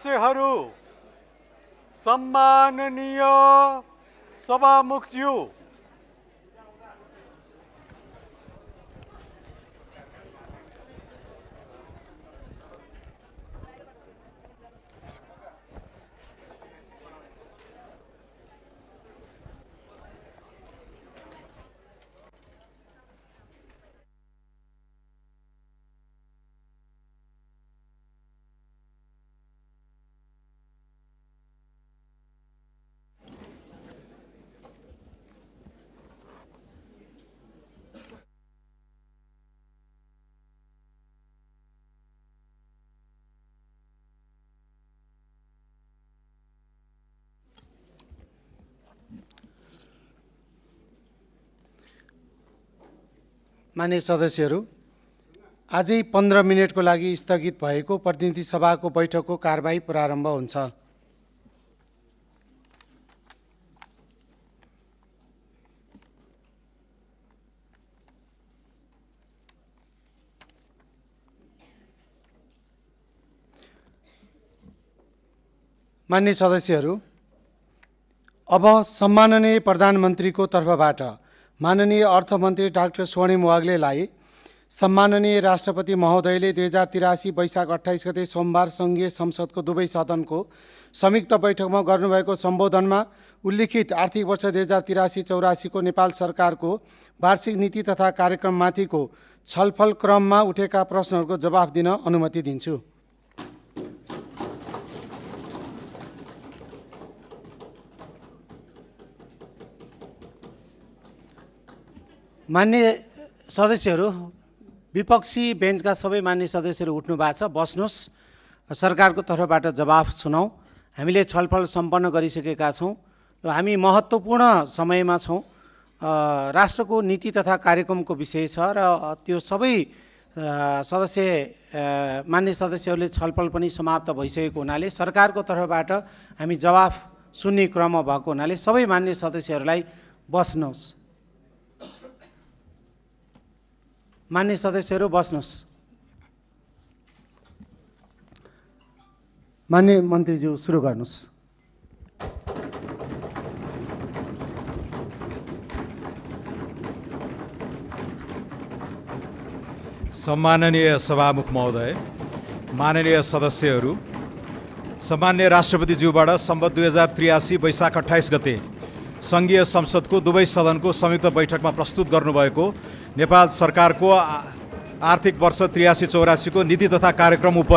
सदस्यहरू, सम्माननीय सभामुखज्यू, माननीय सदस्यहरू, आजै 15 मिनेटको लागि स्थगित भएको प्रतिनिधि सभाको बैठकको कारबाही प्रारम्भ हुन्छ। माननीय सदस्यहरू, अब सम्माननीय प्रधानमन्त्रीको तर्फबाट माननीय अर्थमन्त्री डाक्टर स्वर्णिम वाग्लेलाई सम्माननीय राष्ट्रपति महोदयले 2083 वैशाख 28 गते सोमबार सङ्घीय संसदको दुवै सदनको संयुक्त बैठकमा गर्नुभएको सम्बोधनमा उल्लिखित आर्थिक वर्ष 2083-84 को नेपाल सरकारको वार्षिक नीति तथा कार्यक्रममाथिको छलफल क्रममा उठेका प्रश्नहरूको जवाफ दिन अनुमति दिन्छु। मान्य सदस्यहरू, विपक्षी बेन्चका सबै मान्य सदस्यहरू उठ्नु भएको छ, बस्नुहोस्। सरकारको तर्फबाट जवाफ सुनौँ। हामीले छलफल सम्पन्न गरिसकेका छौँ र हामी महत्त्वपूर्ण समयमा छौँ। राष्ट्रको नीति तथा कार्यक्रमको विषय छ र त्यो सबै मान्य सदस्यहरूले छलफल पनि समाप्त भइसकेको हुनाले सरकारको तर्फबाट हामी जवाफ सुन्ने क्रममा भएको हुनाले सबै मान्य सदस्यहरूलाई बस्नुहोस्। मान्य सदस्यहरू बस्नुहोस्। मान्य मन्त्रीज्यू सुरु गर्नुहोस्। सम्माननीय सभामुख महोदय, माननीय सदस्यहरू, सम्माननीय राष्ट्रपतिज्यूबाट सम्वत 2083 वैशाख 28 गते सङ्घीय संसदको दुवै सदनको संयुक्त बैठकमा प्रस्तुत गर्नुभएको नेपाल सरकारको आर्थिक वर्ष 83-84 को नीति तथा कार्यक्रम उप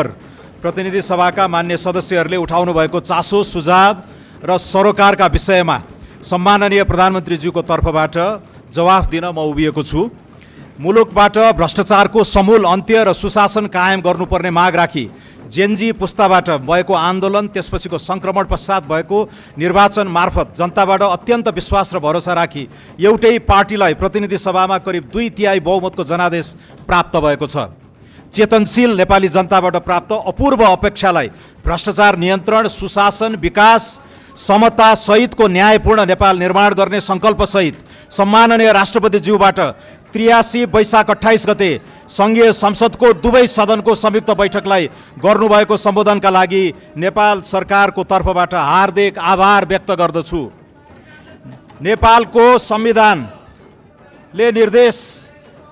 प्रतिनिधि सभाका मान्य सदस्यहरूले उठाउनु भएको चासो, सुझाव र सरोकारका विषयमा सम्माननीय प्रधानमन्त्रीज्यूको तर्फबाट जवाफ दिन म उभिएको छु। मुलुकबाट भ्रष्टाचारको समूल अन्त्य र सुशासन कायम गर्नुपर्ने माग राखी जेनजी पुस्ताबाट भएको आन्दोलन, त्यसपछिको सङ्क्रमण पश्चात भएको निर्वाचन मार्फत जनताबाट अत्यन्त विश्वास र भरोसा राखी एउटै पार्टीलाई प्रतिनिधि सभामा करिब 2/3 बहुमतको जनादेश प्राप्त भएको छ। चेतनशील नेपाली जनताबाट प्राप्त अपूर्व अपेक्षालाई भ्रष्टाचार नियन्त्रण, सुशासन, विकास, समता सहितको न्यायपूर्ण नेपाल निर्माण गर्ने सङ्कल्पसहित सम्माननीय राष्ट्रपतिज्यूबाट 83 वैशाख 28 गते सङ्घीय संसदको दुवै सदनको संयुक्त बैठकलाई गर्नुभएको सम्बोधनका लागि नेपाल सरकारको तर्फबाट हार्दिक आभार व्यक्त गर्दछु। नेपालको संविधानले निर्देश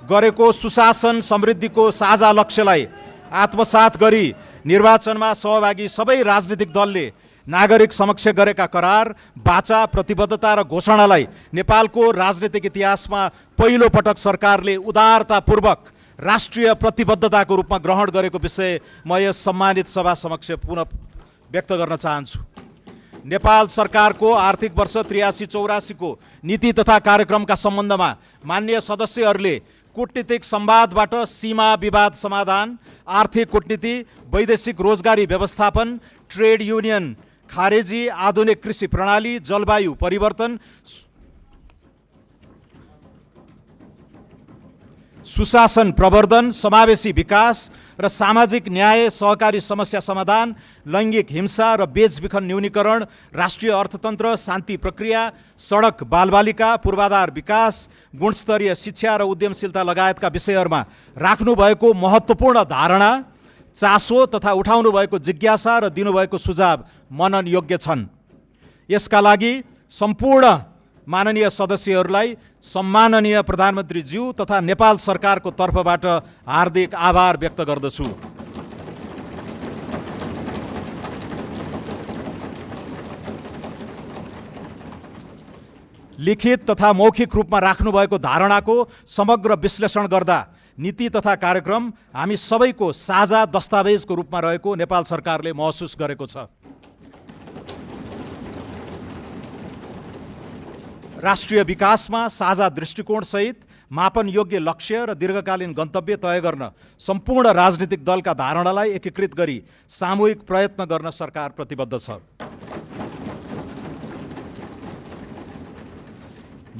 गरेको सुशासन समृद्धिको साझा लक्ष्यलाई आत्मसात गरी निर्वाचनमा सहभागी सबै राजनीतिक दलले नागरिक समक्ष गरेका करार, बाचा, प्रतिबद्धता र घोषणालाई नेपालको राजनीतिक इतिहासमा पहिलो पटक सरकारले उदारतापूर्वक राष्ट्रिय प्रतिबद्धताको रूपमा ग्रहण गरेको विषय म यस सम्मानित सभा समक्ष पुनः व्यक्त गर्न चाहन्छु। नेपाल सरकारको आर्थिक वर्ष 83-84 को नीति तथा कार्यक्रमका सम्बन्धमा माननीय सदस्यहरूले कूटनीतिक संवादबाट सीमा विवाद समाधान, आर्थिक कूटनीति, वैदेशिक रोजगारी व्यवस्थापन, ट्रेड युनियन खारेजी, आधुनिक कृषि प्रणाली, जलवायु परिवर्तन, सुशासन प्रवर्धन, समावेशी विकास र सामाजिक न्याय, सहकारी समस्या समाधान, लैङ्गिक हिंसा र बेचबिखन न्यूनीकरण, राष्ट्रिय अर्थतन्त्र, शान्ति प्रक्रिया, सडक बालबालिका, पूर्वाधार विकास, गुणस्तरीय शिक्षा र उद्यमशीलता लगायतका विषयहरूमा राख्नुभएको महत्त्वपूर्ण धारणा, चासो तथा उठाउनु भएको जिज्ञासा र दिनुभएको सुझाव मनन योग्य छन्। यसका लागि सम्पूर्ण माननीय सदस्यहरूलाई सम्माननीय प्रधानमन्त्रीज्यू तथा नेपाल सरकारको तर्फबाट हार्दिक आभार व्यक्त गर्दछु। लिखित तथा मौखिक रूपमा राख्नुभएको धारणाको समग्र विश्लेषण गर्दा नीति तथा कार्यक्रम हामी सबैको साझा दस्तावेजको रूपमा रहेको नेपाल सरकारले महसुस गरेको छ। राष्ट्रिय विकासमा साझा दृष्टिकोणसहित मापन योग्य लक्ष्य र दीर्घकालीन गन्तव्य तय गर्न सम्पूर्ण राजनीतिक दलका धारणालाई एकीकृत गरी सामूहिक प्रयत्न गर्न सरकार प्रतिबद्ध छ।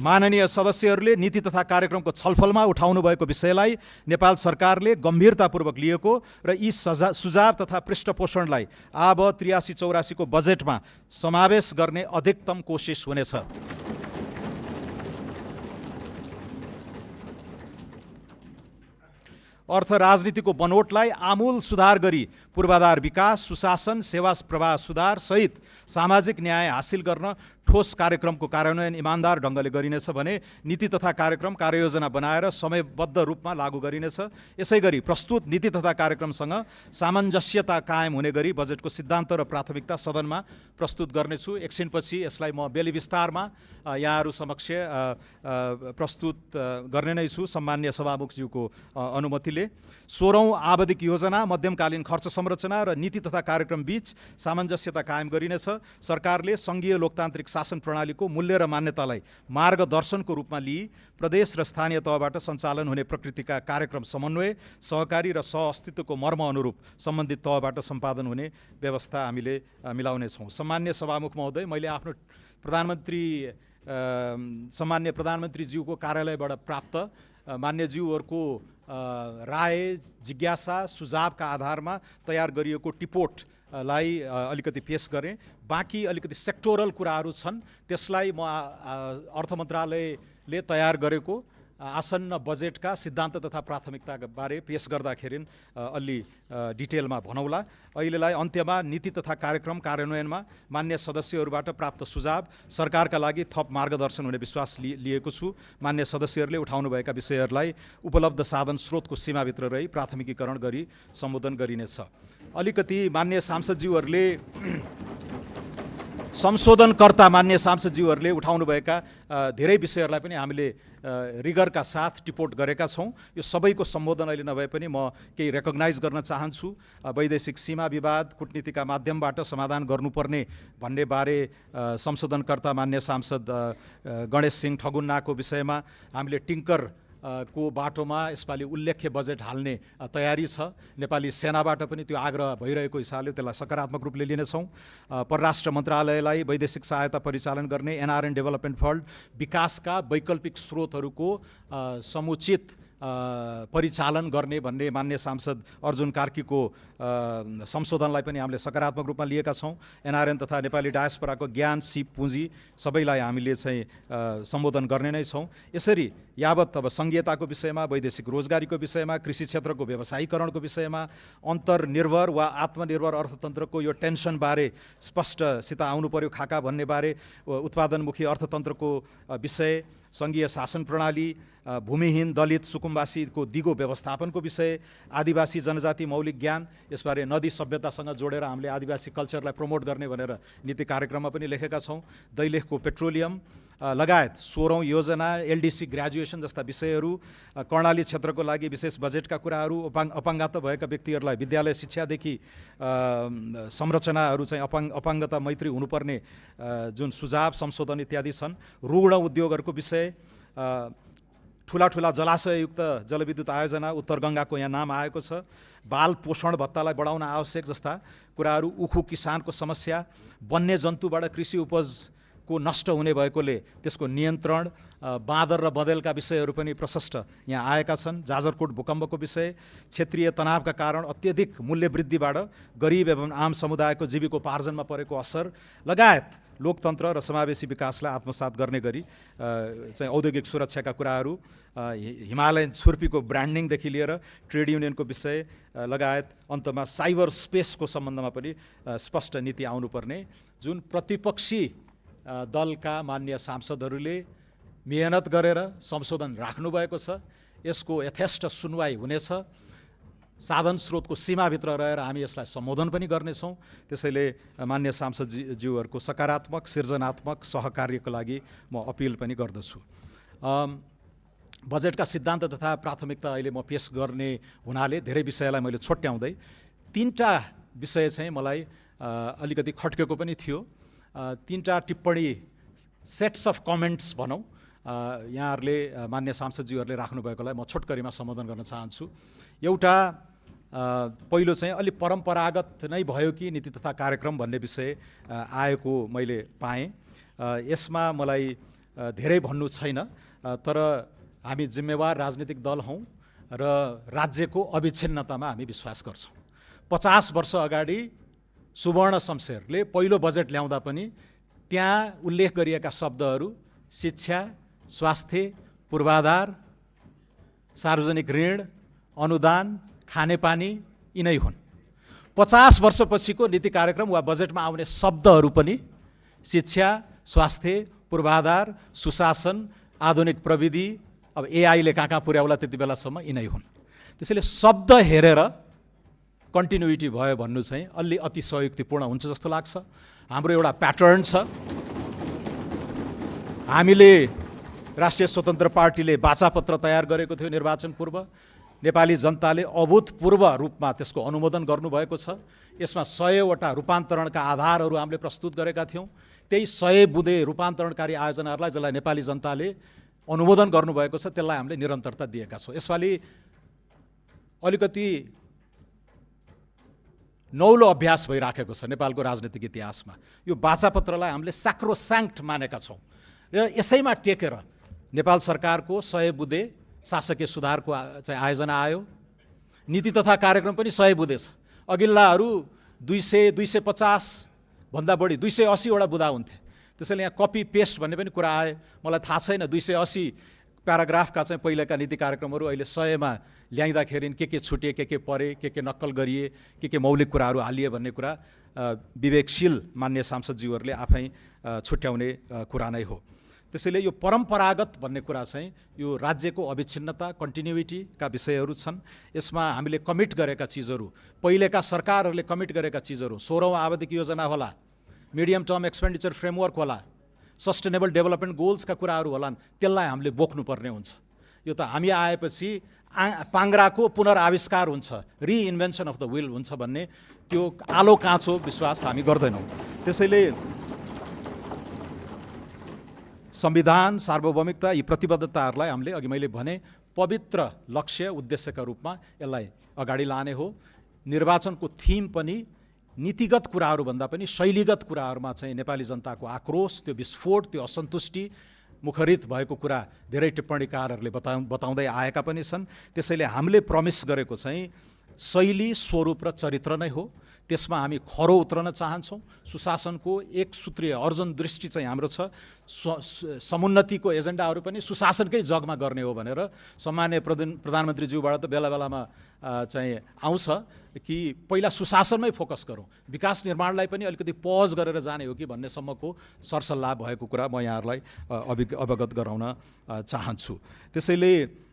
माननीय सदस्यहरूले नीति तथा कार्यक्रमको छलफलमा उठाउनु भएको विषयलाई नेपाल सरकारले गम्भीरतापूर्वक लिएको र यी सुझाव तथा पृष्ठपोषणलाई अब 83-84 को बजेटमा समावेश गर्ने अधिकतम कोसिस हुनेछ। अर्थ राजनीतिको बनोटलाई आमूल सुधार गरी पूर्वाधार विकास, सुशासन, सेवा प्रवाह सुधार सहित सामाजिक न्याय हासिल गर्न ठोस कार्यक्रमको कार्यान्वयन इमानदार ढङ्गले गरिनेछ भने नीति तथा कार्यक्रम कार्ययोजना बनाएर समयबद्ध रूपमा लागू गरिनेछ। यसैगरी प्रस्तुत नीति तथा कार्यक्रमसँग सामञ्जस्यता कायम हुने गरी बजेटको सिद्धान्त र प्राथमिकता सदनमा प्रस्तुत गर्नेछु। एकछिनपछि यसलाई म बेली विस्तारमा यहाँहरू समक्ष प्रस्तुत गर्ने नै छु सम्मान्य सभामुखज्यूको अनुमतिले। 16औं आवधिक योजना, मध्यमकालीन खर्च संरचना र नीति तथा कार्यक्रम बीच सामञ्जस्यता कायम गरिनेछ। सरकारले सङ्घीय लोकतान्त्रिक शासन प्रणालीको मूल्य र मान्यतालाई मार्गदर्शनको रूपमा लिई प्रदेश र स्थानीय तहबाट सञ्चालन हुने प्रकृतिका कार्यक्रम समन्वय, सहकारी र सहअस्तित्वको मर्म अनुरूप सम्बन्धित तहबाट सम्पादन हुने व्यवस्था हामीले मिलाउनेछौँ। सम्मान्य सभामुख महोदय, मैले आफ्नो सम्मान्य प्रधानमन्त्रीज्यूको कार्यालयबाट प्राप्त मान्यज्यूहरूको राय, जिज्ञासा, सुझावका आधारमा तयार गरिएको टिपोटलाई अलिकति पेश गरेँ। बाँकी अलिकति सेक्टोरल कुराहरू छन्, त्यसलाई म अर्थ मन्त्रालयले तयार गरेको आसन्न बजेटका सिद्धान्त तथा प्राथमिकताका बारे पेश गर्दाखेरि अलि डिटेलमा भनौँला। अहिलेलाई अन्त्यमा नीति तथा कार्यक्रम कार्यान्वयनमा मान्य सदस्यहरूबाट प्राप्त सुझाव सरकारका लागि थप मार्गदर्शन हुने विश्वास लिएको छु। मान्य सदस्यहरूले उठाउनुभएका विषयहरूलाई उपलब्ध साधन स्रोतको सीमाभित्र रही प्राथमिकीकरण गरी सम्बोधन गरिनेछ। अलिकति मान्य सांसदज्यूहरूले संशोधनकर्ता मान्य सांसदज्यूहरूले उठाउनुभएका धेरै विषयहरूलाई पनि हामीले रिगरका साथ टिपोट गरेका छौँ। यो सबैको सम्बोधन अहिले नभए पनि म केही रेकग्नाइज गर्न चाहन्छु। वैदेशिक सीमा विवाद कूटनीतिका माध्यमबाट समाधान गर्नुपर्ने भन्ने बारे संशोधनकर्ता मान्य सांसद गणेश सिंह ठगुन्नाको विषयमा हामीले टिङ्कर को बाटोमा यसपालि उल्लेख्य बजेट हाल्ने तयारी छ। नेपाली सेनाबाट पनि त्यो आग्रह भइरहेको हिसाबले त्यसलाई सकारात्मक रूपले लिनेछौँ। परराष्ट्र मन्त्रालयलाई वैदेशिक सहायता परिचालन गर्ने एनआरएन डेभलपमेन्ट फन्ड विकासका वैकल्पिक स्रोतहरूको समुचित परिचालन गर्ने भन्ने मान्य सांसद अर्जुन कार्कीको संशोधनलाई पनि हामीले सकारात्मक रूपमा लिएका छौँ। एनआरएन तथा नेपाली डायस्पोराको ज्ञान, सिप, पुँजी सबैलाई हामीले चाहिँ सम्बोधन गर्ने नै छौँ। यसरी यावत अब सङ्घीयताको विषयमा, वैदेशिक रोजगारीको विषयमा, कृषि क्षेत्रको व्यवसायीकरणको विषयमा, अन्तर्निर्भर वा आत्मनिर्भर अर्थतन्त्रको यो टेन्सनबारे स्पष्टसित आउनु पर्यो खाका भन्ने बारे, उत्पादनमुखी अर्थतन्त्रको विषय, सङ्घीय शासन प्रणाली, भूमिहीन दलित सुकुम्बासीको दिगो व्यवस्थापनको विषय, आदिवासी जनजाति मौलिक ज्ञान, यसबारे नदी सभ्यतासँग जोडेर हामीले आदिवासी कल्चरलाई प्रमोट गर्ने भनेर नीति कार्यक्रममा पनि लेखेका छौँ। दैलेखको पेट्रोलियम लगायत 16औं योजना, एलडिसी ग्रेजुएसन जस्ता विषयहरू, कर्णाली क्षेत्रको लागि विशेष बजेटका कुराहरू, अपाङ्गता भएका व्यक्तिहरूलाई विद्यालय शिक्षादेखि संरचनाहरू चाहिँ अपाङ्गता मैत्री हुनुपर्ने जुन सुझाव, संशोधन इत्यादि छन्। रुग्ण उद्योगहरूको विषय, ठुला जलाशययुक्त जलविद्युत आयोजना, उत्तर गङ्गाको यहाँ नाम आएको छ, बाल पोषण भत्तालाई बढाउन आवश्यक जस्ता कुराहरू, उखु किसानको समस्या, वन्यजन्तुबाट कृषि उपज को नष्ट हुने भएकोले त्यसको नियन्त्रण, बाँदर र बँदेलका विषयहरू पनि प्रशस्त यहाँ आएका छन्। जाजरकोट भूकम्पको विषय, क्षेत्रीय तनावका कारण अत्यधिक मूल्य वृद्धिबाट गरिब एवं आम समुदायको जीविकोपार्जनमा परेको असर लगायत लोकतन्त्र र समावेशी विकासलाई आत्मसात गर्ने गरी चाहिँ औद्योगिक सुरक्षाका कुराहरू, हिमालयन छुर्पीको ब्रान्डिङदेखि लिएर ट्रेड युनियनको विषय लगायत अन्तमा साइबर स्पेसको सम्बन्धमा पनि स्पष्ट नीति आउनुपर्ने, जुन प्रतिपक्षी दलका मान्य सांसदहरूले मेहनत गरेर संशोधन राख्नुभएको छ। यसको यथेष्ट सुनवाई हुनेछ। साधन स्रोतको सीमाभित्र रहेर हामी यसलाई सम्बोधन पनि गर्नेछौँ। त्यसैले मान्य सांसदज्यूहरूको सकारात्मक सृजनात्मक सहकार्यको लागि म अपिल पनि गर्दछु। बजेटका सिद्धान्त तथा प्राथमिकता अहिले म पेश गर्ने हुनाले धेरै विषयलाई मैले छोट्याउँदै 3टा विषय चाहिँ मलाई अलिकति खट्केको पनि थियो। 3टा टिप्पणी, सेट्स अफ कमेन्ट्स भनौँ, यहाँहरूले मान्य सांसदज्यूहरूले राख्नुभएकोलाई म छोटकरीमा सम्बोधन गर्न चाहन्छु। एउटा पहिलो चाहिँ अलि परम्परागत नै भयो कि नीति तथा कार्यक्रम भन्ने विषय आएको मैले पाएँ। यसमा मलाई धेरै भन्नु छैन, तर हामी जिम्मेवार राजनीतिक दल हौँ र राज्यको अविच्छिन्नतामा हामी विश्वास गर्छौँ। 50 वर्ष अगाडि सुवर्ण शमशेरले पहिलो बजेट ल्याउँदा पनि त्यहाँ उल्लेख गरिएका शब्दहरू शिक्षा, स्वास्थ्य, पूर्वाधार, सार्वजनिक ऋण, अनुदान, खानेपानी यिनै हुन्। 50 वर्षपछिको नीति कार्यक्रम वा बजेटमा आउने शब्दहरू पनि शिक्षा, स्वास्थ्य, पूर्वाधार, सुशासन, आधुनिक प्रविधि, अब एआईले कहाँ पुर्याउला त्यति बेलासम्म यिनै हुन्। त्यसैले शब्द हेरेर कन्टिन्युटी भयो भन्नु चाहिँ अलि अतिशयोक्तिपूर्ण हुन्छ जस्तो लाग्छ। हाम्रो एउटा प्याटर्न छ। हामीले राष्ट्रिय स्वतन्त्र पार्टीले वाचापत्र तयार गरेको थियो निर्वाचन पूर्व। नेपाली जनताले अभूतपूर्व रूपमा त्यसको अनुमोदन गर्नुभएको छ। यसमा 100वटा रूपान्तरणका आधारहरू हामीले प्रस्तुत गरेका थियौँ। त्यही 100 बुँदे रूपान्तरणकारी आयोजनाहरूलाई जसलाई नेपाली जनताले अनुमोदन गर्नुभएको छ त्यसलाई हामीले निरन्तरता दिएका छौँ। यसपालि अलिकति नौलो अभ्यास भइराखेको छ नेपालको राजनीतिक इतिहासमा। यो वाचापत्रलाई हामीले स्याक्रोस्याङ्क्ट मानेका छौँ र यसैमा टेकेर नेपाल सरकारको 100 बुँदे शासकीय सुधारको चाहिँ आयोजना आयो। नीति तथा कार्यक्रम पनि 100 बुँदे छ। अघिल्लाहरू 200-250 भन्दा बढी 280वटा बुँदा हुन्थे। त्यसैले यहाँ कपी पेस्ट भन्ने पनि कुरा आए। मलाई थाहा छैन 280 प्याराग्राफका चाहिँ पहिलेका नीति कार्यक्रमहरू अहिले 100मा ल्याइँदाखेरि के छुटे, के परे, के नक्कल गरिए, के मौलिक कुराहरू हालिए भन्ने कुरा विवेकशील मान्य सांसदज्यूहरूले आफै छुट्याउने कुरा नै हो। त्यसैले यो परम्परागत भन्ने कुरा चाहिँ यो राज्यको अविच्छिन्नता, कन्टिन्युइटीका विषयहरू छन्। यसमा हामीले कमिट गरेका चिजहरू, पहिलेका सरकारहरूले कमिट गरेका चिजहरू, 16औं आवधिक योजना होला, मिडियम टर्म एक्सपेन्डिचर फ्रेमवर्क होला, सस्टेनेबल डेभलपमेन्ट गोल्सका कुराहरू होलान्, त्यसलाई हामीले बोक्नुपर्ने हुन्छ। यो त हामी आएपछि पाङ्ग्राको पुनराविष्कार हुन्छ, रिइन्भेन्सन अफ द विल हुन्छ भन्ने त्यो आलो काँचो विश्वास हामी गर्दैनौँ। त्यसैले संविधान, सार्वभौमिकता, यी प्रतिबद्धताहरूलाई हामीले अघि मैले भने पवित्र लक्ष्य उद्देश्यका रूपमा यसलाई अगाडि लाने हो। निर्वाचनको थिम पनि नीतिगत कुराहरूभन्दा पनि शैलीगत कुराहरूमा चाहिँ नेपाली जनताको आक्रोश, त्यो विस्फोट, त्यो असन्तुष्टि मुखरित भएको कुरा धेरै टिप्पणीकारहरूले बताउँदै आएका पनि छन्। त्यसैले हामीले प्रमिस गरेको चाहिँ शैली, स्वरूप र चरित्र नै हो। त्यसमा हामी खरो उत्रन चाहन्छौँ। सुशासनको एक सूत्रीय अर्जुन दृष्टि चाहिँ हाम्रो छ। समुन्नतिको एजेन्डाहरू पनि सुशासनकै जगमा गर्ने हो भनेर सम्माननीय प्रधानमन्त्रीज्यूबाट त बेला बेलामा चाहिँ आउँछ कि पहिला सुशासनमै फोकस गरौँ, विकास निर्माणलाई पनि अलिकति पज गरेर जाने हो कि भन्नेसम्मको सरसल्लाह भएको कुरा म यहाँहरूलाई अवगत गराउन चाहन्छु। त्यसैले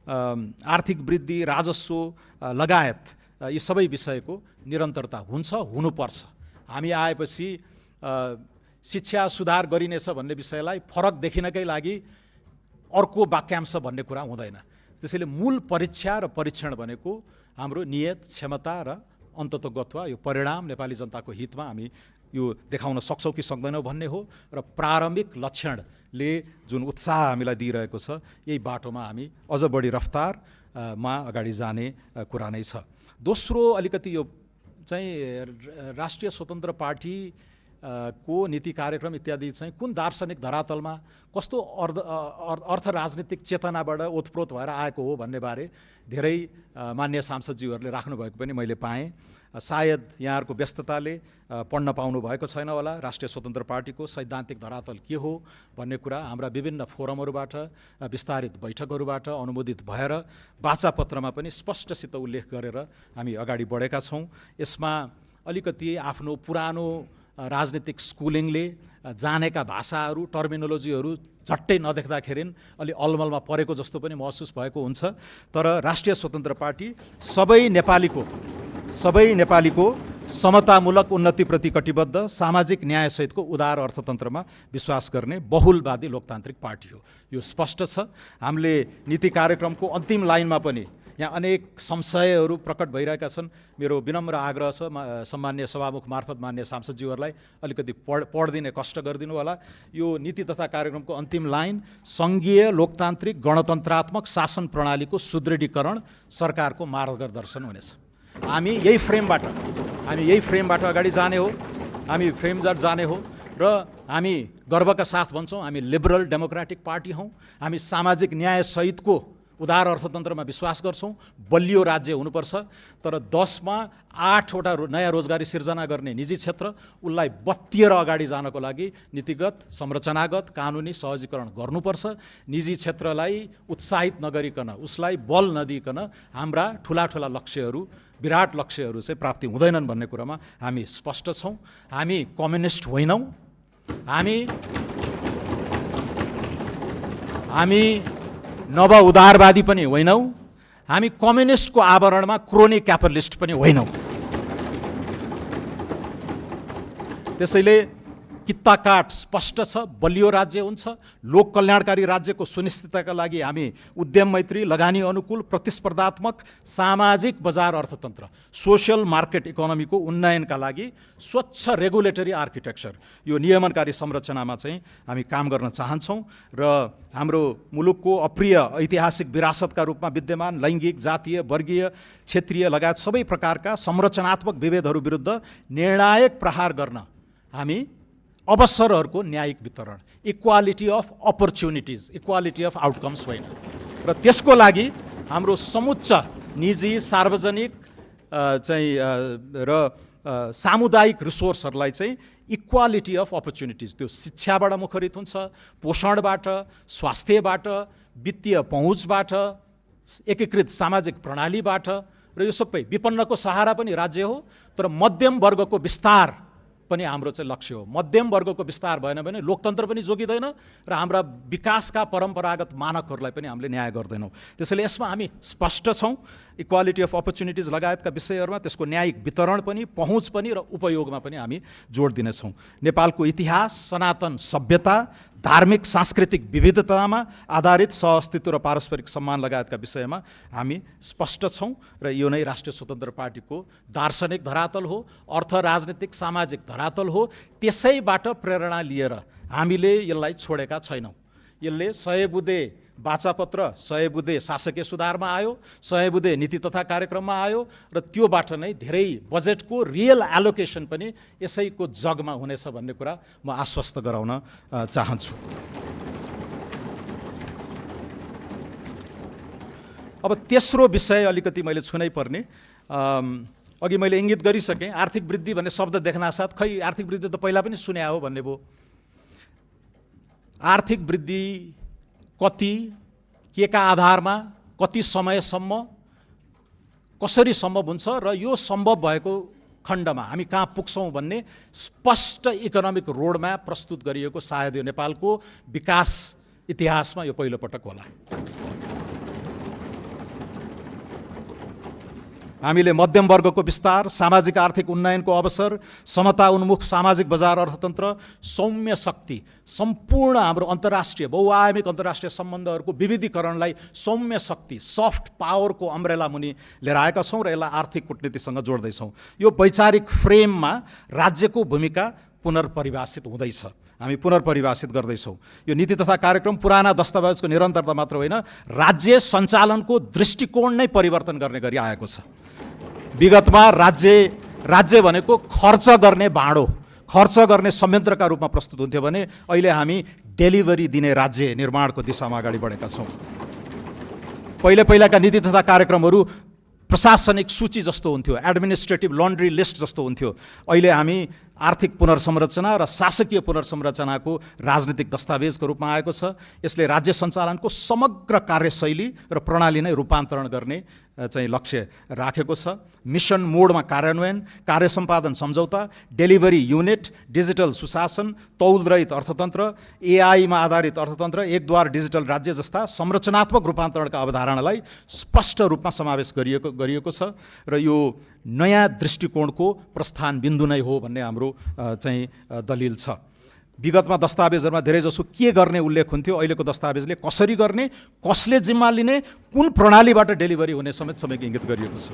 आर्थिक वृद्धि, राजस्व लगायत यी सबै विषयको निरन्तरता हुन्छ, हुनुपर्छ। हामी आएपछि शिक्षा सुधार गरिनेछ भन्ने विषयलाई फरक देखिनकै लागि अर्को वाक्यांश भन्ने कुरा हुँदैन। त्यसैले मूल परीक्षा र परीक्षण भनेको हाम्रो नियत, क्षमता र अन्ततोगत्वा यो परिणाम नेपाली जनताको हितमा हामी यो देखाउन सक्छौँ कि सक्दैनौँ भन्ने हो। र प्रारम्भिक लक्षणले जुन उत्साह हामीलाई दिइरहेको छ, यही बाटोमा हामी अझ बढी रफ्तारमा अगाडि जाने कुरा नै छ। दोस्रो अलिकति यो चाहिँ राष्ट्रिय स्वतन्त्र पार्टी को नीति कार्यक्रम इत्यादि चाहिँ कुन दार्शनिक धरातलमा कस्तो अर्थ राजनीतिक चेतनाबाट ओतप्रोत भएर आएको हो भन्ने बारे धेरै मान्य सांसदज्यूहरूले राख्नुभएको पनि मैले पाएँ। सायद यहाँहरूको व्यस्तताले पढ्न पाउनु भएको छैन होला राष्ट्रिय स्वतन्त्र पार्टीको सैद्धान्तिक धरातल के हो भन्ने कुरा हाम्रा विभिन्न फोरमहरूबाट विस्तारित बैठकहरूबाट अनुमोदित भएर वाचापत्रमा पनि स्पष्टसित उल्लेख गरेर हामी अगाडि बढेका छौँ। यसमा अलिकति आफ्नो पुरानो राजनीतिक स्कुलिङले जानेका भाषाहरू टर्मिनोलोजीहरू झट्टै नदेख्दाखेरि अलि अलमलमा परेको जस्तो पनि महसुस भएको हुन्छ। तर राष्ट्रिय स्वतन्त्र पार्टी सबै नेपालीको समतामूलक उन्नतिप्रति कटिबद्ध सामाजिक न्यायसहितको उदार अर्थतन्त्रमा विश्वास गर्ने बहुलवादी लोकतान्त्रिक पार्टी हो। यो स्पष्ट छ। हामीले नीति कार्यक्रमको अन्तिम लाइनमा पनि यहाँ अनेक संशयहरू प्रकट भइरहेका छन्। मेरो विनम्र आग्रह छ सम्मान्य सभामुख मार्फत मान्य सांसदज्यूहरूलाई अलिकति पढिदिने कष्ट गरिदिनु होला। यो नीति तथा कार्यक्रमको अन्तिम लाइन सङ्घीय लोकतान्त्रिक गणतन्त्रात्मक शासन प्रणालीको सुदृढीकरण सरकारको मार्गदर्शन हुनेछ। हामी यही फ्रेमबाट अगाडि जाने हो, हामी फ्रेमबाट जाने हो र हामी गर्वका साथ भन्छौँ हामी लिबरल डेमोक्रेटिक पार्टी हौँ। हामी सामाजिक न्यायसहितको उदार अर्थतन्त्रमा विश्वास गर्छौँ। बलियो राज्य हुनुपर्छ, तर 10मा 8वटा नयाँ रोजगारी सिर्जना गर्ने निजी क्षेत्र उसलाई बत्तिएर अगाडि जानको लागि नीतिगत संरचनागत कानुनी सहजीकरण गर्नुपर्छ। निजी क्षेत्रलाई उत्साहित नगरिकन उसलाई बल नदिकन हाम्रा ठुला लक्ष्यहरू विराट लक्ष्यहरू चाहिँ प्राप्ति हुँदैनन् भन्ने कुरामा हामी स्पष्ट छौँ। हामी कम्युनिस्ट होइनौँ। हामी नव उदारवादी पनि होइनौँ। हामी कम्युनिस्टको आवरणमा क्रोनी क्यापिटलिस्ट पनि होइनौँ। त्यसैले कित्ताकाट स्पष्ट छ। बलियो राज्य हुन्छ। लोक कल्याणकारी राज्यको सुनिश्चितताका लागि हामी उद्यम मैत्री, लगानी अनुकूल, प्रतिस्पर्धात्मक सामाजिक बजार अर्थतन्त्र, सोशल मार्केट इकोनोमीको उन्नयनका लागि स्वच्छ रेगुलेटरी आर्किटेक्चर, यो नियमनकारी संरचनामा चाहिँ हामी काम गर्न चाहन्छौँ। र हाम्रो मुलुकको अप्रिय ऐतिहासिक विरासतका रूपमा विद्यमान लैङ्गिक, जातीय, वर्गीय, क्षेत्रीय लगायत सबै प्रकारका संरचनात्मक विभेदहरू विरुद्ध निर्णायक प्रहार गर्न हामी अवसरहरूको न्यायिक वितरण, equality of opportunities, equality of outcomes होइन। र त्यसको लागि हाम्रो समुच्च निजी, सार्वजनिक र सामुदायिक रिसोर्सहरूलाई चाहिँ इक्वालिटी अफ अपर्च्युनिटिज, त्यो शिक्षाबाट मुखरित हुन्छ, पोषणबाट, स्वास्थ्यबाट, वित्तीय पहुँचबाट, एकीकृत सामाजिक प्रणालीबाट, र यो सबै विपन्नको सहारा पनि राज्य हो। तर मध्यम वर्गको विस्तार पनि हाम्रो चाहिँ लक्ष्य हो। मध्यम वर्गको विस्तार भएन भने लोकतन्त्र पनि जोगिँदैन र हाम्रा विकासका परम्परागत मानकहरूलाई पनि हामीले न्याय गर्दैनौँ। त्यसैले यसमा हामी स्पष्ट छौँ। इक्वालिटी अफ अपर्च्युनिटिज लगायतका विषयहरूमा त्यसको न्यायिक वितरण पनि, पहुँच पनि र उपयोगमा पनि हामी जोड दिनेछौँ। नेपालको इतिहास, सनातन सभ्यता, धार्मिक सांस्कृतिक विविधतामा आधारित सहअस्तित्व र पारस्परिक सम्मान लगायतका विषयमा हामी स्पष्ट छौँ। र यो नै राष्ट्रिय स्वतन्त्र पार्टीको दार्शनिक धरातल हो, अर्थ राजनीतिक सामाजिक धरातल हो। त्यसैबाट प्रेरणा लिएर हामीले यसलाई छोडेका छैनौँ। यसले 100 बुँदे वाचापत्र, 100 बुँदे शासकीय सुधारमा आयो, 100 बुँदे नीति तथा कार्यक्रममा आयो, र त्योबाट नै धेरै बजेटको रियल एलोकेसन पनि यसैको जगमा हुनेछ भन्ने कुरा म आश्वस्त गराउन चाहन्छु। अब तेस्रो विषय अलिकति मैले छुनै पर्ने, अघि मैले इङ्गित गरिसकेँ। आर्थिक वृद्धि भन्ने शब्द देख्नासाथ खै आर्थिक वृद्धि त पहिला पनि सुने हो भन्ने भयो। आर्थिक वृद्धि कति, के का आधारमा, कति समयसम्म, कसरी सम्भव हुन्छ र यो सम्भव भएको खण्डमा हामी कहाँ पुग्छौँ भन्ने स्पष्ट इकोनोमिक रोडम्याप प्रस्तुत गरिएको सायद यो नेपालको विकास इतिहासमा यो पहिलोपटक होला। हामीले मध्यम वर्गको विस्तार, सामाजिक आर्थिक उन्नयनको अवसर, समता उन्मुख सामाजिक बजार अर्थतन्त्र, सौम्य शक्ति, सम्पूर्ण हाम्रो अन्तर्राष्ट्रिय बहुआयामिक अन्तर्राष्ट्रिय सम्बन्धहरूको विविधीकरणलाई सौम्य शक्ति, सफ्ट पावरको अम्ब्रेला मुनि लिएर आएका छौँ र यसलाई आर्थिक कूटनीतिसँग जोड्दैछौँ। यो वैचारिक फ्रेममा राज्यको भूमिका पुनर्परिभाषित हुँदैछ, हामी पुनर्परिभाषित गर्दैछौँ। यो नीति तथा कार्यक्रम पुराना दस्तावेजको निरन्तरता मात्र होइन, राज्य सञ्चालनको दृष्टिकोण नै परिवर्तन गर्ने गरी आएको छ। विगतमा राज्य भनेको खर्च गर्ने भाँडो, खर्च गर्ने संयन्त्रका रूपमा प्रस्तुत हुन्थ्यो भने अहिले हामी डेलिभरी दिने राज्य निर्माणको दिशामा अगाडि बढेका छौँ। पहिलाका नीति तथा कार्यक्रमहरू प्रशासनिक सूची जस्तो हुन्थ्यो, एडमिनिस्ट्रेटिभ लन्ड्री लिस्ट जस्तो हुन्थ्यो। अहिले हामी आर्थिक पुनर्संरचना र शासकीय पुनर्संरचनाको राजनीतिक दस्तावेजको रूपमा आएको छ। यसले राज्य सञ्चालनको समग्र कार्यशैली र प्रणाली नै रूपान्तरण गर्ने चाहिँ लक्ष्य राखेको छ। मिसन मोडमा कार्यान्वयन, कार्य सम्पादन सम्झौता, डेलिभरी युनिट, डिजिटल सुशासन, तौलरहित अर्थतन्त्र, एआईमा आधारित अर्थतन्त्र, एकद्वार डिजिटल राज्य जस्ता संरचनात्मक रूपान्तरणका अवधारणालाई स्पष्ट रूपमा समावेश गरिएको छ र यो नयाँ दृष्टिकोणको प्रस्थान बिन्दु नै हो भन्ने हाम्रो चाहिँ दलिल छ। विगतमा दस्तावेजहरूमा धेरैजसो के गर्ने उल्लेख हुन्थ्यो, अहिलेको दस्तावेजले कसरी गर्ने, कसले जिम्मा लिने, कुन प्रणालीबाट डेलिभरी हुने समेत सबैको इङ्गित गरिएको छ।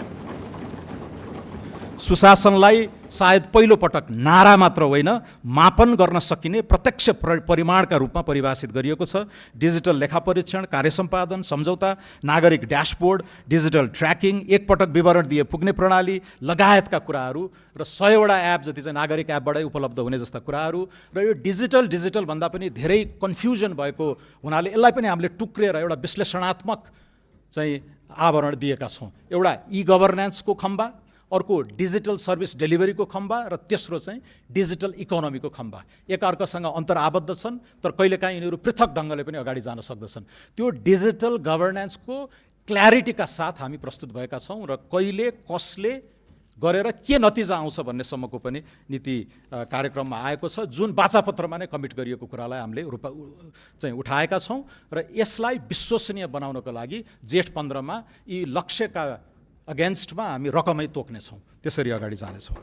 सुशासनलाई सायद पहिलो पटक नारा मात्र होइन, मापन गर्न सकिने प्रत्यक्ष परिमाणका रूपमा परिभाषित गरिएको छ। डिजिटल लेखापरीक्षण, कार्य सम्पादन सम्झौता, नागरिक ड्यासबोर्ड, डिजिटल ट्र्याकिङ, एकपटक विवरण दिए पुग्ने प्रणाली लगायतका कुराहरू र 100वटा एप जति चाहिँ नागरिक एपबाटै उपलब्ध हुने जस्ता कुराहरू र यो डिजिटल भन्दा पनि धेरै कन्फ्युजन भएको हुनाले यसलाई पनि हामीले टुक्रेर एउटा विश्लेषणात्मक चाहिँ आवरण दिएका छौँ। एउटा ई गभर्नेन्सको खम्बा, अर्को डिजिटल सर्भिस डेलिभरीको खम्बा र तेस्रो चाहिँ डिजिटल इकोनोमीको खम्बा। एकअर्कासँग अन्तर आबद्ध छन् तर कहिलेकाहीँ यिनीहरू पृथक ढङ्गले पनि अगाडि जान सक्दछन्। त्यो डिजिटल गभर्नेन्सको क्ल्यारिटीका साथ हामी प्रस्तुत भएका छौँ र कहिले कसले गरेर के नतिजा आउँछ भन्नेसम्मको पनि नीति कार्यक्रममा आएको छ, जुन वाचापत्रमा नै कमिट गरिएको कुरालाई हामीले चाहिँ उठाएका छौँ र यसलाई विश्वसनीय बनाउनको लागि जेठ 15मा यी लक्ष्यका अगेन्स्टमा हामी रकमै तोक्नेछौँ, त्यसरी अगाडि जानेछौँ।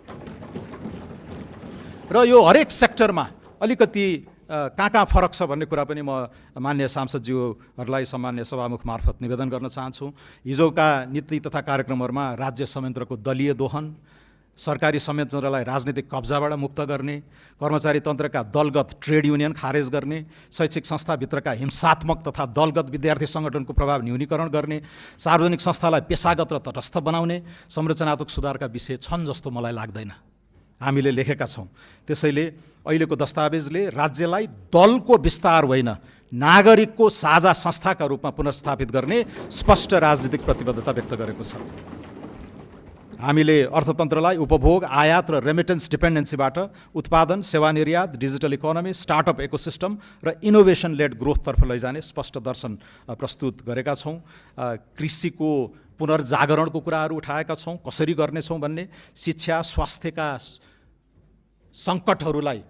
र यो हरेक सेक्टरमा अलिकति कहाँ फरक छ भन्ने कुरा पनि म मान्य सांसदज्यूहरूलाई सामान्य सभामुख मार्फत निवेदन गर्न चाहन्छु। हिजोका नीति तथा कार्यक्रमहरूमा राज्य संयन्त्रको दलीय दोहन, सरकारी संयन्त्रलाई राजनीतिक कब्जाबाट मुक्त गर्ने, कर्मचारी तन्त्रका दलगत ट्रेड युनियन खारेज गर्ने, शैक्षिक संस्थाभित्रका हिंसात्मक तथा दलगत विद्यार्थी सङ्गठनको प्रभाव न्यूनीकरण गर्ने, सार्वजनिक संस्थालाई पेशागत र तटस्थ बनाउने संरचनात्मक सुधारका विषय छन् जस्तो मलाई लाग्दैन, हामीले लेखेका छौँ। त्यसैले अहिलेको दस्तावेजले राज्यलाई दलको विस्तार होइन, नागरिकको साझा संस्थाका रूपमा पुनर्स्थापित गर्ने स्पष्ट राजनीतिक प्रतिबद्धता व्यक्त गरेको छ। हामीले अर्थतन्त्रलाई उपभोग, आयात र रेमिटेन्स डिपेन्डेन्सीबाट उत्पादन, सेवा निर्यात, डिजिटल इकोनोमी, स्टार्टअप इकोसिस्टम र इनोभेसन लेड ग्रोथतर्फ लैजाने स्पष्ट दर्शन प्रस्तुत गरेका छौँ। कृषिको पुनर्जागरणको कुराहरू उठाएका छौँ, कसरी गर्नेछौँ भन्ने, शिक्षा स्वास्थ्यका सङ्कटहरूलाई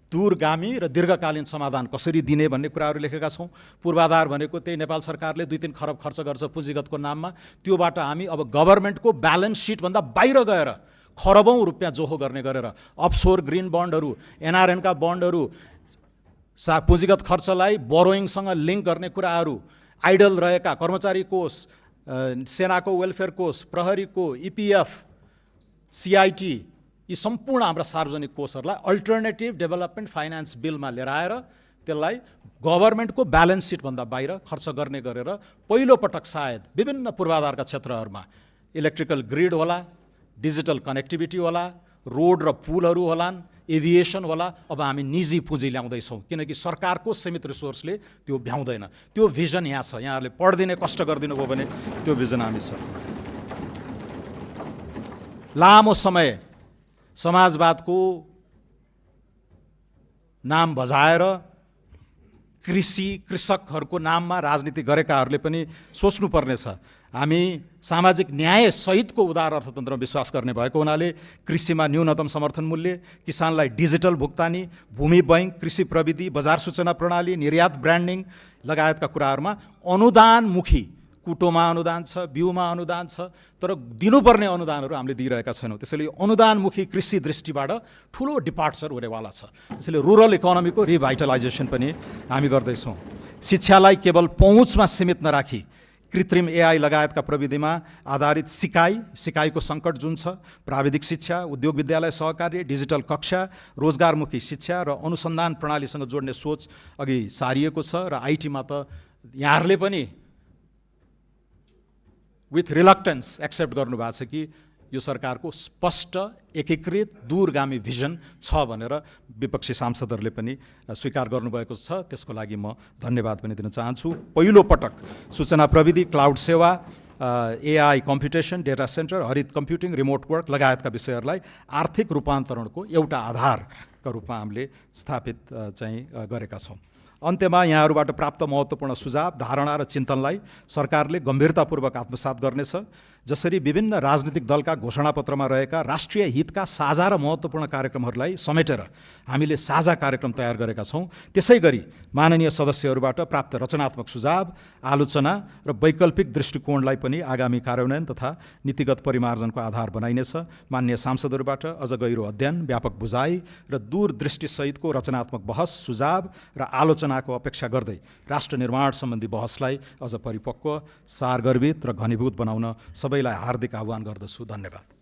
दूरगामी र दीर्घकालीन समाधान कसरी दिने भन्ने कुराहरू लेखेका छौँ। पूर्वाधार भनेको त्यही नेपाल सरकारले 2-3 खरब खर्च गर्छ पुँजीगतको नाममा, त्योबाट हामी अब गभर्मेन्टको ब्यालेन्स सिटभन्दा बाहिर गएर खरबौँ रुपियाँ जोहो गर्ने गरेर अफसोर ग्रिन बन्डहरू, एनआरएनका बन्डहरू, पुँजीगत खर्चलाई बोरोइङसँग लिङ्क गर्ने कुराहरू, आइडल रहेका कर्मचारी कोष, सेनाको वेलफेयर कोष, प्रहरीको, इपिएफ, सिआइटी, यी सम्पूर्ण हाम्रा सार्वजनिक कोषहरूलाई अल्टरनेटिभ डेभलपमेन्ट फाइनेन्स बिलमा लिएर आएर त्यसलाई गभर्मेन्टको ब्यालेन्स सिटभन्दा बाहिर खर्च गर्ने गरेर पहिलोपटक सायद विभिन्न पूर्वाधारका क्षेत्रहरूमा इलेक्ट्रिकल ग्रिड होला, डिजिटल कनेक्टिभिटी होला, रोड र पुलहरू होलान्, एभिएसन होला। अब हामी निजी पुँजी ल्याउँदैछौँ किनकि सरकारको सीमित रिसोर्सले त्यो भ्याउँदैन। त्यो भिजन यहाँ छ, यहाँहरूले पढिदिने कष्ट गरिदिनु भयो भने त्यो भिजन हामी छ। लामो समय समाजवादको नाम बजाएर कृषकहरूको नाममा राजनीति गरेकाहरूले पनि सोच्नुपर्नेछ। हामी सामाजिक न्याय सहितको उदार अर्थतन्त्रमा विश्वास गर्ने भएको हुनाले कृषिमा न्यूनतम समर्थन मूल्य, किसानलाई डिजिटल भुक्तानी, भूमि बैंक, कृषि प्रविधि, बजार सूचना प्रणाली, निर्यात ब्रान्डिङ लगायतका कुराहरूमा अनुदानमुखी, कुटोमा अनुदान छ, बिउमा अनुदान छ, तर दिनुपर्ने अनुदानहरू हामीले दिइरहेका छैनौँ। त्यसैले अनुदानमुखी कृषि दृष्टिबाट ठुलो डिपार्चर हुनेवाला छ। त्यसैले रुरल इकोनोमीको रिभाइटलाइजेसन पनि हामी गर्दैछौँ। शिक्षालाई केवल पहुँचमा सीमित नराखी कृत्रिम एआई लगायतका प्रविधिमा आधारित सिकाइको सङ्कट जुन छ, प्राविधिक शिक्षा, उद्योग विद्यालय सहकार्य, डिजिटल कक्षा, रोजगारमुखी शिक्षा र अनुसन्धान प्रणालीसँग जोड्ने सोच अघि सारिएको छ र आइटीमा त यहाँहरूले पनि विथ रिलक्टेन्स एक्सेप्ट गर्नुभएको छ कि यो सरकारको स्पष्ट एकीकृत दूरगामी भिजन छ भनेर विपक्षी सांसदहरूले पनि स्वीकार गर्नुभएको छ। त्यसको लागि म धन्यवाद पनि दिन चाहन्छु। पहिलो पटक सूचना प्रविधि, क्लाउड सेवा, एआई कम्प्युटेसन, डेटा सेन्टर, हरित कम्प्युटिङ, रिमोट वर्क लगायतका विषयहरूलाई आर्थिक रूपान्तरणको एउटा आधारका रूपमा हामीले स्थापित चाहिँ गरेका छौँ। अन्त्यमा यहाँहरूबाट प्राप्त महत्त्वपूर्ण सुझाव, धारणा र चिन्तनलाई सरकारले गम्भीरतापूर्वक आत्मसात गर्नेछ। जसरी विभिन्न राजनीतिक दलका घोषणापत्रमा रहेका राष्ट्रिय हितका साझा र महत्त्वपूर्ण कार्यक्रमहरूलाई समेटेर हामीले साझा कार्यक्रम तयार गरेका छौँ, त्यसै गरी माननीय सदस्यहरूबाट प्राप्त रचनात्मक सुझाव, आलोचना र वैकल्पिक दृष्टिकोणलाई पनि आगामी कार्यान्वयन तथा नीतिगत परिमार्जनको आधार बनाइनेछ। माननीय सांसदहरूबाट अझ गहिरो अध्ययन, व्यापक बुझाइ र दूरदृष्टिसहितको रचनात्मक बहस, सुझाव र आलोचनाको अपेक्षा गर्दै राष्ट्र निर्माण सम्बन्धी बहसलाई अझ परिपक्व, सारगर्भित र घनीभूत बनाउन सबैलाई हार्दिक आह्वान गर्दछु। धन्यवाद।